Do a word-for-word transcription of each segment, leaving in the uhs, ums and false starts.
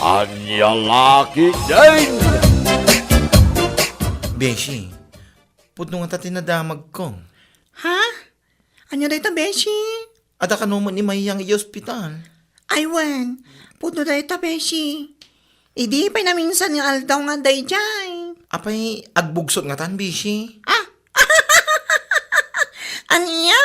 Ania la ketdin? Beshi, pudno ngata ti nadamagko. Ha? Ania dayta, Beshi? Adda kano met ni Mayang iti ospital? Ay wen, pudno dayta, Beshi. Idi pay naminsan nga aldaw nga adda idiay. Apay, agbugsot ngatan, Beshi? Ah! Ania?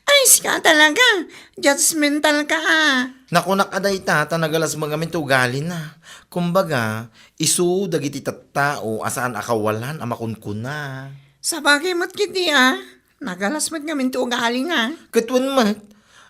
Ay, sika talaga. Judgmental ka, ah. Nakunak a dayta, ta nagalas met ngamin ti ugalina. Kumbaga, isu dagiti tattao a saan a kawalan a makunkuna. Sabagay met ketdi, ah. Nagalas met ngamin ti ugalina. Ket wen met,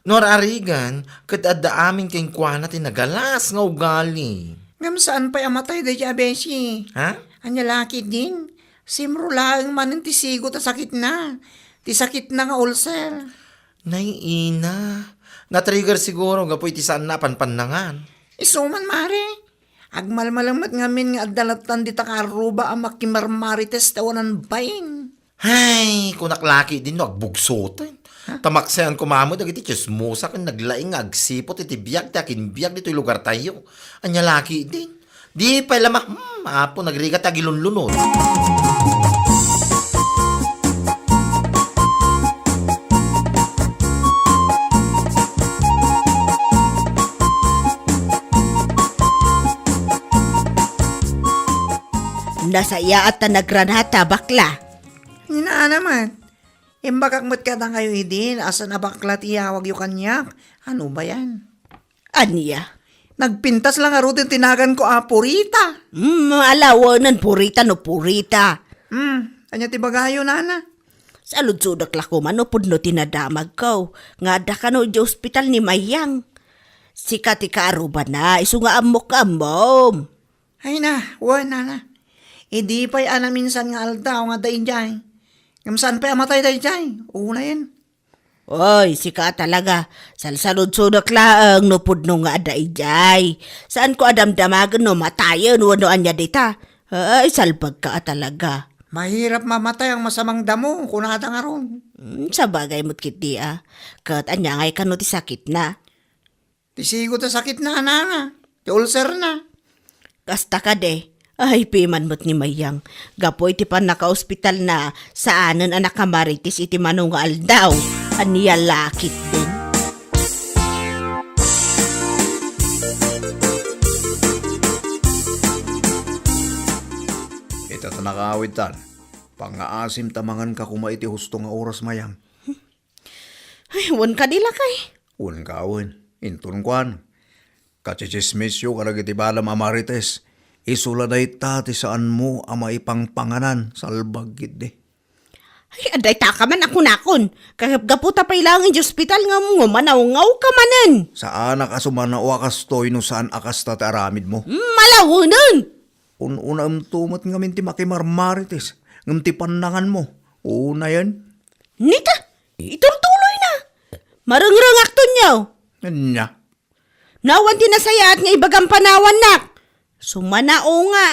no ar-arigan, ket adda amin kenkuana ti nagalas nga ugali. Ngem saan pay a matay daydiay a beshi? Ha? Ania la ketdin? Simro laeng manen ti sigo ta sakitna. Ti sakitna nga ulcer. Nay, ina. Na-trigger siguro gapu iti saanna a panpannangan. Isu man, mare. Agmalmalem met ngamin nga adda lattan dita nga arruba a makimarmarites ti awanan bain. Hay, kunak la ketdin no agbugsoten. Ha? Ta maksayan koma met dagiti tsismosa ken naglaing nga agsiput iti biag ti akinbiag ditoy lugartayo. Ania la ketdin? Di pay la ma-, hmm, Apo, nagrigat ti agilunlunod. Nasayaat ta nagranata, bakla. Ni naana met. Imbagak met kadakayo idi, a saan a bakla ti iyawagyo kaniak. Ano ba yan? Ania? Nagpintas la ngaruden ti naganko a Purita. Hmm, alawenen Purita no Purita. Hmm, ania ti bagayo, nana? Saludsodek la koma no pudno ti nadamagko nga adda kano iti ospital ni Mayang. Sika ti kaarrubana, isu nga ammok nga ammom. Ay na, wen, nana. Idi pay a naminsan nga aldaw nga adda idiay. Ngem saan pay a matay daydiay? Unayen. Oy, sika a talaga. Salsaludsodek laeng no pudno nga adda idiay. Saanko a damdamagen no matayen wenno ania dita. Ay, salbagka a talaga. Mahirap mamatay ang masamang damo, kunada ngarud. Hmm, sabagay met ketdi a. Ket ania ngay kano ti sakitna? Ti sigo ta sakitna, nana. Ti ulcerna. Kasta kadi, ay, piman met ni Mayang. Gapu iti pannakaospitalna, saanen a nakamarites iti mano nga aldaw. Ania la ketdin? Ita ta nakaawidtan. Pangngaasim ta manganka koma iti husto nga oras, Mayang. Ay, wen kadi lakay. Wen ka, wen. Inton kuan. Kachichismisyo kadagiti badam a marites. Isu la dayta ti saanmo a maipangpanganan, salbag ketdi. Ay, adda itaka man a kunakon. Kagapgapu ta pay laeng iti ospital nga umngo, manawngaw ka manen. Saanak a sumanao a kastoy no saan a kasta ti aramidmo. Mm, malawenen! Un-unaemto met ngamin ti makimarmarites, ngem ti pannanganmo, unayen? Nita, iturtuloyna. Marengrengakton, yaw. Ania? Nawan ti nasayaat nga ibagam panawannak. Sumanao nga.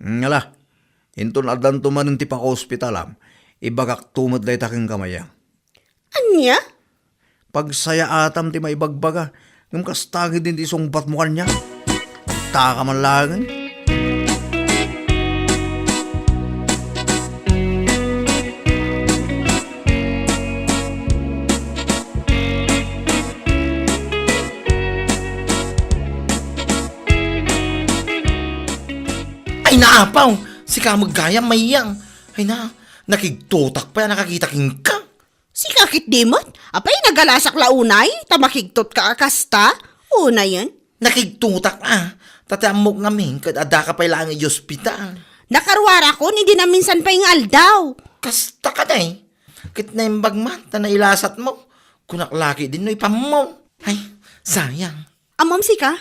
Hmm, ala, inton addanto manen ti pakaospitalam, ibagakto met dayta kenka, Mayang. Ania? Pagsayaatam ti maibagbaga, ngem kasta ketdin ti isungbatmo kaniak. Taka man laengen. Ay, naapaw! Sika met gayam, Mayang. Ay na, nakigtotak pay a nakakita kenka. Sika ketdi met? Apay, nagalasak la unay, ta makigtotka a kasta? Unayen? Nakigtotak a, ta ti ammok ngamin ket addaka pay laeng iti ospital. Nakaruarakon idi naminsan pay nga aldaw. Kasta kadi. Ket naimbag man ta nailasatmo. Kunak la ketdin no ipammo. Ay, sayang. Ammom sika?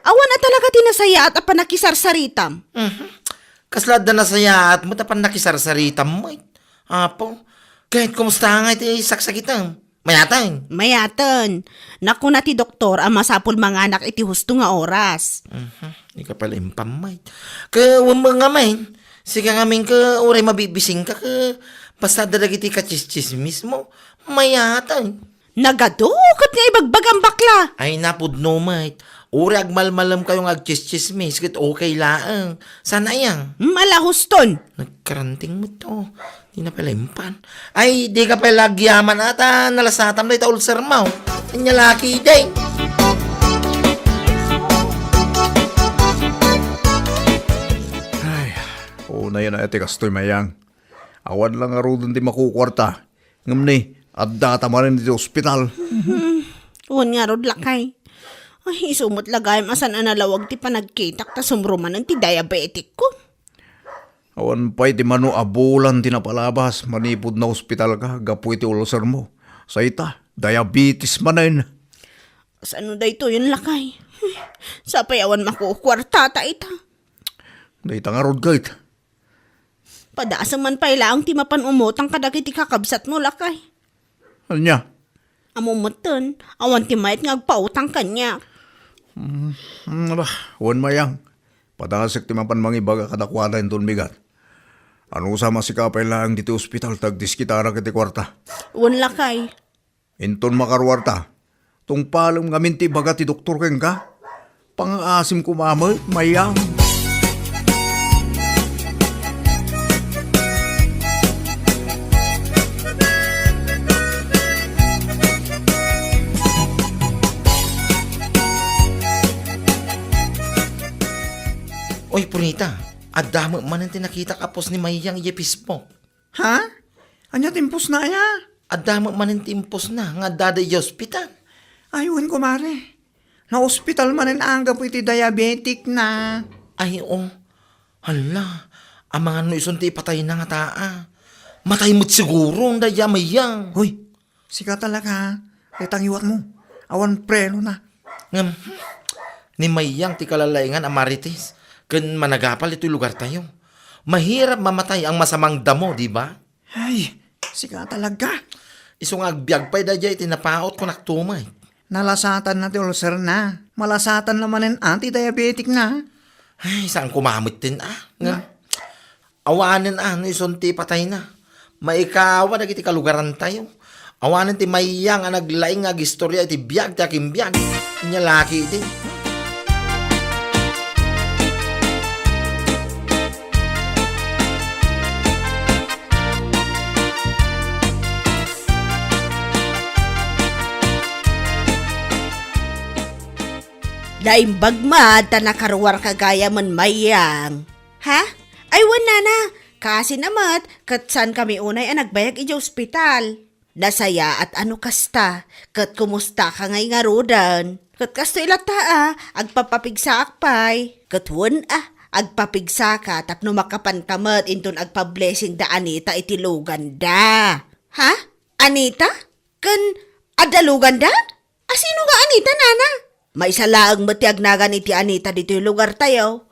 Awan a talaga ti nasayaat a pannakisarsaritam. Mhm. Kasla adda nasayaat met a pannakisarsaritam met. Apo, ket kumusta ngay ti saksakitam? Mayaten? Mayaten. Nakuna ti doktor a masapul manganak iti husto nga oras. Mhm. Ika pala impam met. Ket wen met ngamin, sika ngamin ket uray mabibisingka ket basta adda dagiti kachischismismo, mayaten. Nagadu ket nga ibagbagam, bakla. Ay, napudno met. Uray agmalmalemkayo nga agtsistsismis ket okay laeng. Saan aya? Malahuston. Nagkaranting met to. Di na pala impan. Ay, di ka pala agyaman ata. Nalasatam na ita ulcer mo. Anya laki, day. Ay, una yan ay ti kastoy, Mayang. Awan lang ngaruden ti makukuarta. Ngem ni, addata manen iti ospital. Hmm, wen ngarud, lakay. Ay, isu met la gayam a saan a nalawag ti panagkitak ta sumrumanen ti diabetic ko. Awan pay ti mano a bulan ti napalabas manipud naospitalka gapu iti ulcer mo. Sa ita, diabetes manen. Saan no daytoyen, lakay? Sapay awan makukuartata ita. Dayta ngarud ket. Padasem man pay laeng ti mapan umutang kadagiti kakabsatmo, lakay. Ania? Ammom metten, awan ti mayat nga agpautang kaniak. Mm, mm, aba, wen, Mayang. Padasek ti mapan mangibaga kadakuada inton bigat. Anusa, masika pay laeng ditoy ospital ta agdiskitarak iti kuarta. Wen, lakay. Inton makaruarta, tungpalem ngamin ti ibaga ti doktor kenka. Pangaasim koma met, Mayang. Oy, Purita, adda met manen ti nakitak a post ni Mayang idiay Facebook. Ha? Ania ti impostna aya? Adda met manen ti impostna nga addada idiay ospital. Ay, wen, kumare. Naospital manen anggapo iti diabetic na. Ay, o. Hala, amangan no isun ti ipatayna ngata. Matay met siguro dayta a Mayang. Hoy, sika talaga, ha? Dayta ngiwatmo. Awan prenona. Ngem, hmm, ni Mayang ti kalalaingan a marites ken managapal itoy lugartayo. Mahirap mamatay ang masamang damo, di ba? Ay, sika talaga. Isu nga agbiag pay daydiay iti napaut ko naktumay. Nalasatanna ti ulcerna. Malasatanna manen ti diabetic na. Ay, saan ko mametten, ah? Nga, awanen, ah, no isun ti patayna. Maikawa dagiti kalugarantayo. Awanen ti Mayang a naglaing nga agistorya iti biag ti akimbiag. Nia laki iti. Naimbag met ta nakaruarka gayamen, Mayang. Ha? Ay, wen, nana. Kaasi na met, ket saankami unay a nagbayag idiay ospital. Nasayaat a no kasta, ket kumustaka ngay ngaruden? Ket kastoy latta a, agpapapigsaak pay. Ket wen a, agpapigsaka tapno makapanka met inton agpa-blessing da Anita iti luganda. Ha? Anita? Ken adda luganda? A sino nga Anita, nana? Maysa laeng met ti agnagan iti Anita ditoy lugartayo.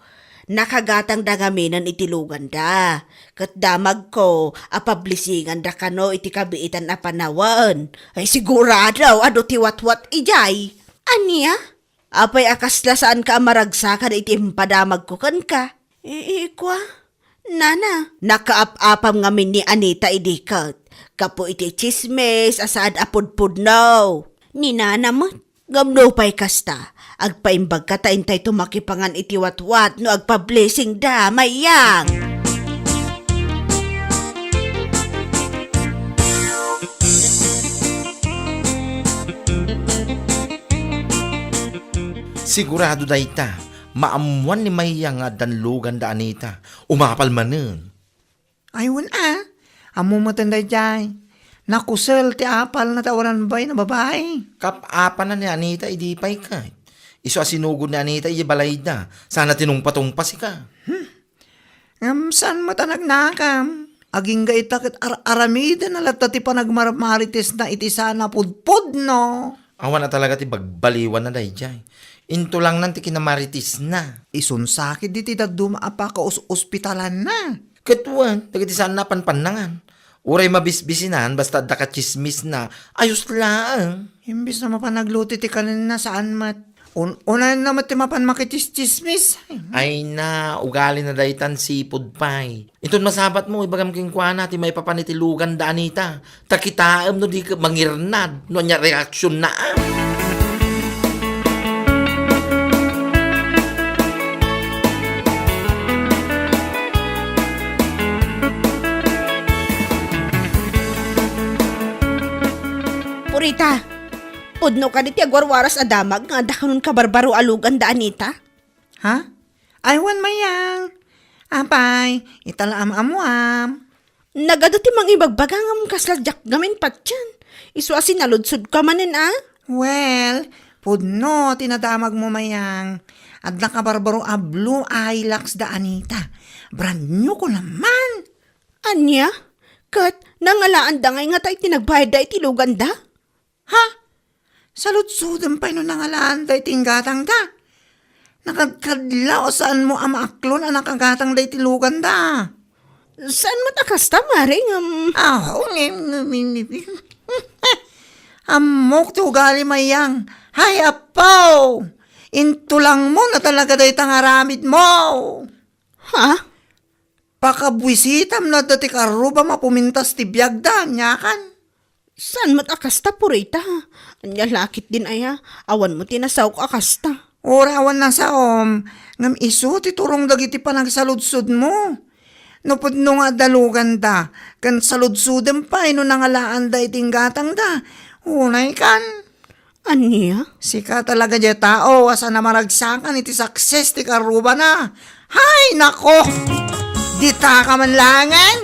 Nakagatangda ngaminen iti luganda. Ket damagko a pablisinganda kano iti kabiitan a panawen. Ay, sigurado, adu ti watwat idiay. Ania? Apay a kasla saanka a maragsakan iti impadamagko kenka? Ikua, nana. Nakaap-apam ngamin ni Anita idi ket gapu iti tsismis a saan a pudpudno. Ni nana met. Ngem nupay kasta, agpaimbagka ta intay tumakipangan iti watwat no agpa-blessing da, Mayang. Sigurado dayta, maammoan ni Mayang nga addan lugan da Anita. Umapal manen. Ay, wen a. Ammo met daydiay. Nakusel ti apalna ta awanan babaen a babai. Kap-apana ni Anita idi pay ket. Isu a sinugod ni Anita iti balayda. Sana tinungpa-tungpa sika. Hmm. Ngem saan met a nagnakam? Agingga ita ket ar-aramiden na latta ti panagmarmaritesna iti saan a pudpudno. Awan a talaga ti bagbaliwanna daydiay. Intulangnan ti kinamaritisna. Isun sakit diti dadduma a pakaus-ospitalanna. Ket wen, dagiti saan a panpannangan. Uray mabisbisinan, basta adda katsismisna, ayos laeng. Imbes na mapan agluto ti kanenna, saan met. Un-, unayen na met ti mapan makitsismis. Ay na, ugali na daytan sipud pay. Inton masabatmo, ibagam kenkuana ti maipapan iti lugan da Anita. Ta kitaem no di ka mangirnad, no ania reaksion na, ah. Purita, pudno kadi ti agwarwaras a damag nga adda kanon kabarbaro a lugan da Anita? Ha? Ay, wen, Mayang. Apay, ita la am-ammuam. Nagadu ti mangibagbaga ngem kasla diak gamin patien. Isu a sinaludsodka manen, a? Well, pudno ti nadamagmo, Mayang. Adda kabarbaro a blue Hilux da Anita. Brand new ko naman. Ania? Ket nangalaanda ngay ngata iti nagbayadda iti luganda? Ha? Saludsodem pay no nangalaanda iti inggatangda. Nakadkadlaw a saanmo a maaklon a nakagatangda iti luganda. Saan met a kasta, Mare, ngem? Ah, ngem, ngem, ngem, ngem. Ammok ti ugali, Mayang. Hay, Apo! Intulangmo na talaga dayta nga aramidmo. Ha? Pakabuisitam no adda ti karrubam a pumintas ti biagda, aniakan? Saan met a kasta, Purita? Ania la ketdin aya? Awan met ti nasaok a kasta. Uray awan nasaom, ngem isu ti turong dagiti panagsaludsodmo. No pudno nga adda luganda, ken saludsodem pay no nangalaanda iti inggatangda. Unay kan. Ania? Sika talaga diay tao a saan a maragsakan iti success ti karrubana. Hay, nako! Ditaka man laengen!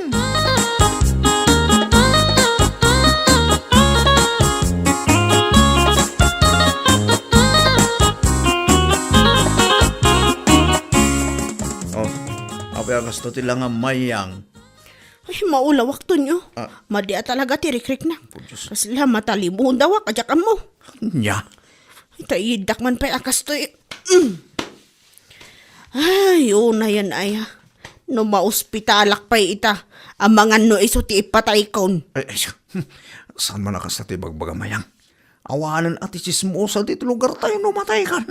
Oh, apay a kasta ti langam, Mayang? Ay, maulawak, Tonyo. Ah. Madi a talaga ti rikriknak. Oh, Diyos. Kasla matalimudawak, a diak ammo. Ania? Ay, ta iddak man pay a kastoy. Mm. Ay, unayen aya. No maospitalak pay ita, amangan no isu ti ipataykon. Ay, ay, saan man a kasta ti ibagbaga, Mayang? Awanen a ti tsismosa ditoy lugartayo no mataykan.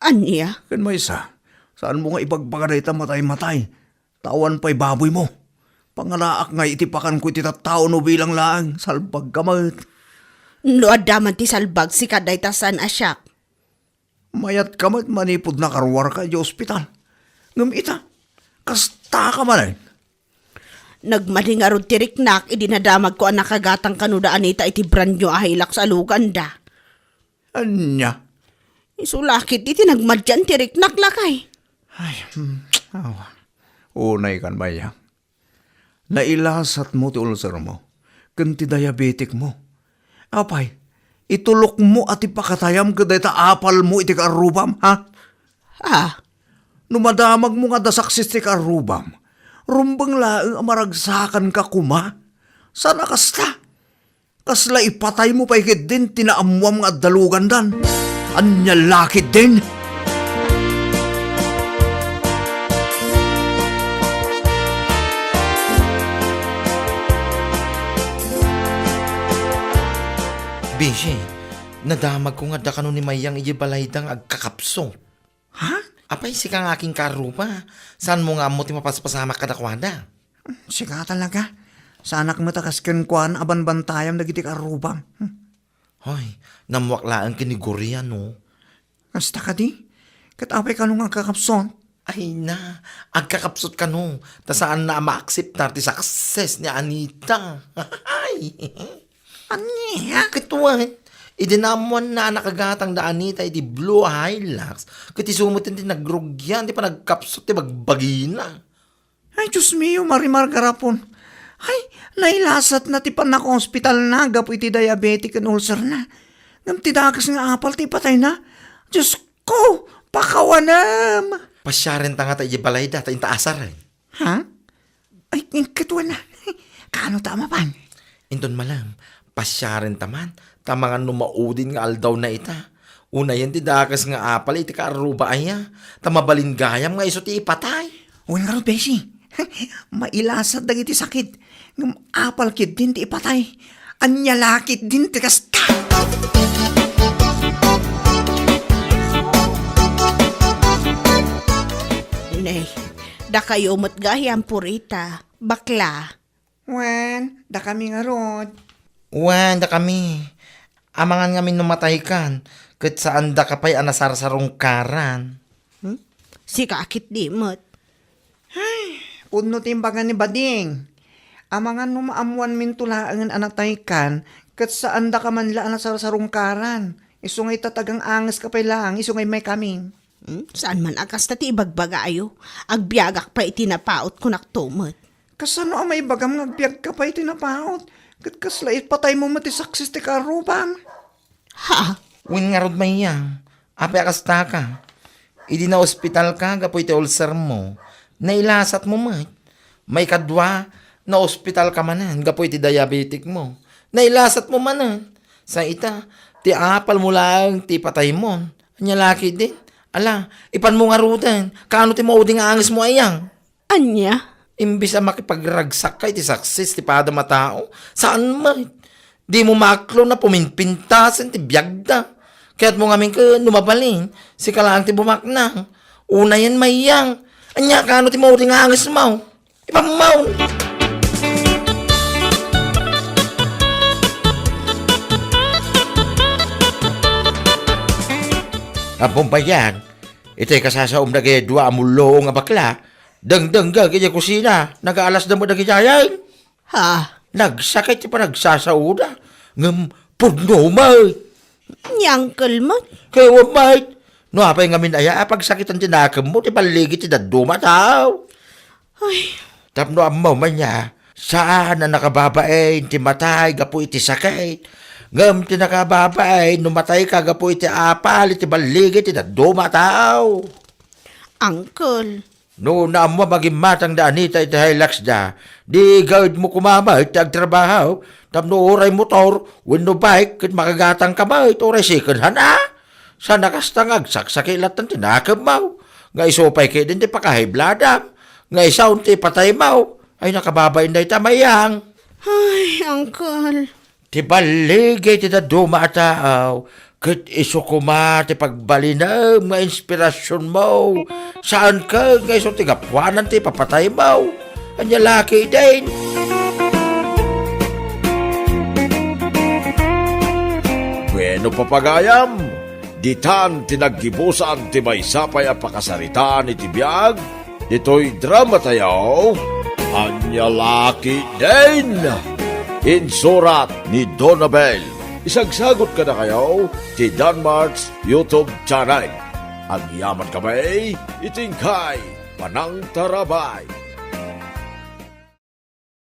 Ania? Ken maysa, saanmo nga ibagbaga dayta matay-matay? Ta awan pay baboymo. Pangalaak ngay iti pakanko iti tattao no bilang laeng, salbagka met. No adda man ti salbag, sika dayta saan a siak. Mayatka met manipud nakaruarka idiay ospital. Ngem ita, kastaka manen. Nagmadi ngarud ti riknak idi nadamagko a nakagatang kano da Anita iti brand new a Hilux a luganda. Ania? Isu la ketdi ti nagmadian ti riknak, lakay. Ay, hmm, awa. Unay kan, Mayang. Nailasatmo ti ulsermo ken ti diabetikmo. Apay, itulokmo a ti pakatayam ket dayta apalmo iti kaarrubam, ha? Ah. No madamagmo nga adda success ti kaarrubam, rumbeng laeng a maragsakanka koma. Saan a kasta? Kasla ipataymo pay ketdin ti naammoam nga adda lugandan. Ania la ketdin? Besi, nadamagko nga adda kano ni Mayang idiay balayda nga agkakapsot. Ha? Apay, sika nga akin kaarruba, saanmo nga ammo ti mapaspasamak kadakuada? Sika talaga. Saanak met a kas kenkuana a banbantayam dagiti kaarrubam. Hmm. Hoy, nammuak laeng ken ni Gloria, no? Kasta kadi? Ket apay kano nga agkakapsot? Ay na, agkakapsot kano, ta saanna a maakseptar ti success ni Anita. Ay! Ania? Ket wen, idi naammoanna a nakagatang da Anita iti blue a Hilux, ket isu met ti nagrugian ti panagkapsut ti bagbagina. Ay, Dios mio, Marimar Garapon. Ay, nailasatna ti pannakaospitalna gapu iti diabetic ken ulcerna. Ngem ti dakes nga apal ti ipatayna. Diosko, pakawanem! Pasiarenta ngata idiay balayda ta inta asaren. Ha? Ay, ket wen a. Kaano ta a mapan? Inton malem, pasiarenta man, ta amangan no maudin nga aldawna ita. Unayen ti dakes nga apal iti kaarruba aya, ta mabalin gayam nga isu ti ipatay. Wen ngarud, besi. Mailasat dagiti sakit, ngem apal ketdin ti ipatay. Ania la ketdin ti kasta? Dakayo met gayam, Purita. Bakla. Wen, dakami ngarud. Wen, dakami. Amangan ngamin no mataykan, ket saandaka pay a nasarsarungkaran. Hmm? Sika a ketdi met. Ay, pudno ti imbaga ni Bading. Amangan no maammoanminto laengen a nataykan, ket saandaka man la a nasarsarungkaran. Isu nga ita tagang-angeska pay laeng, isu nga immaykami. Hmm? Saan man a kasta ti ibagbagayo? Agbiagak pay iti napaot, kunakto met. Kasano a maibagam nga agbiagka pay iti napaot? Ket kasla ipataymo met ti saksis ti karrubam? Ha? Wen ngarud, Mayang, apay a kastaka? Idi naospitalka gapu iti ulcermo, nailasatmo met. Maikadua, naospitalka manen gapu iti diabeticmo. Nailasatmo manen. Sa ita, ti apalmo laeng ti ipataymon. Ania la ketdin? Ala, ipanmo ngaruden. Kaano ti maudi nga angesmo, Ayang? Ania? Imbes a makipagragsakka iti saksis ti padam a tao, saan met. Dimo maklon a puminpintasen ti biagda. Kayatmo ngamin ket no mabalin, sika laeng ti bumaknang. Unayen, Mayang. Ania, kaano ti maudi nga angesmo? Ipammaw! Ammom, Mayang, iti kasasaom dagiti dua a mulluong a bakla, dengdengngeg iti kusina, nagaalasda met dagiti ayan. Ha? Nagsakit ti panagsasaoda, ngem pudno met. Ni Uncle met? Kayat met. No apay ngamin aya a pagsakitan ti nakemmo ti balligi ti dadduma a tao? Ay. Tapno ammo man nia, saan a nakababain ti matay gapu iti sakit, ngem ti nakababain no matayka gapu iti apal iti balligi ti dadduma a tao. Uncle. No naammo a magimmatang da Anita iti Hiluxda, di gaedmo koma met ti agtrabaho, tapno uray motor wenno bike ket makagatangka met uray second hand a. Saan a kasta nga agsaksakit latta ti nakemmo, nga isu pay ketdin ti pakahiblada, nga isu ti ipataymo. Ay, nakababain dayta, Mayang. Ay, Uncle. Ti balligi ti dadduma a tao, ket isu koma ti pagbalinem nga inspirasionmo. Saan ket nga isu ti gapuanan ti ipapataymo. Ania la ketdin? Bueno, papagayam, ditan ti naggibusan ti maysa pay a pakasaritaan iti biag ditoy dramatayo, Ania la ketdin? Insurat ni Donabel. Isagsagot kadakayo ti Danmart's YouTube channel. Agyamankami iti inkay panangtarabay.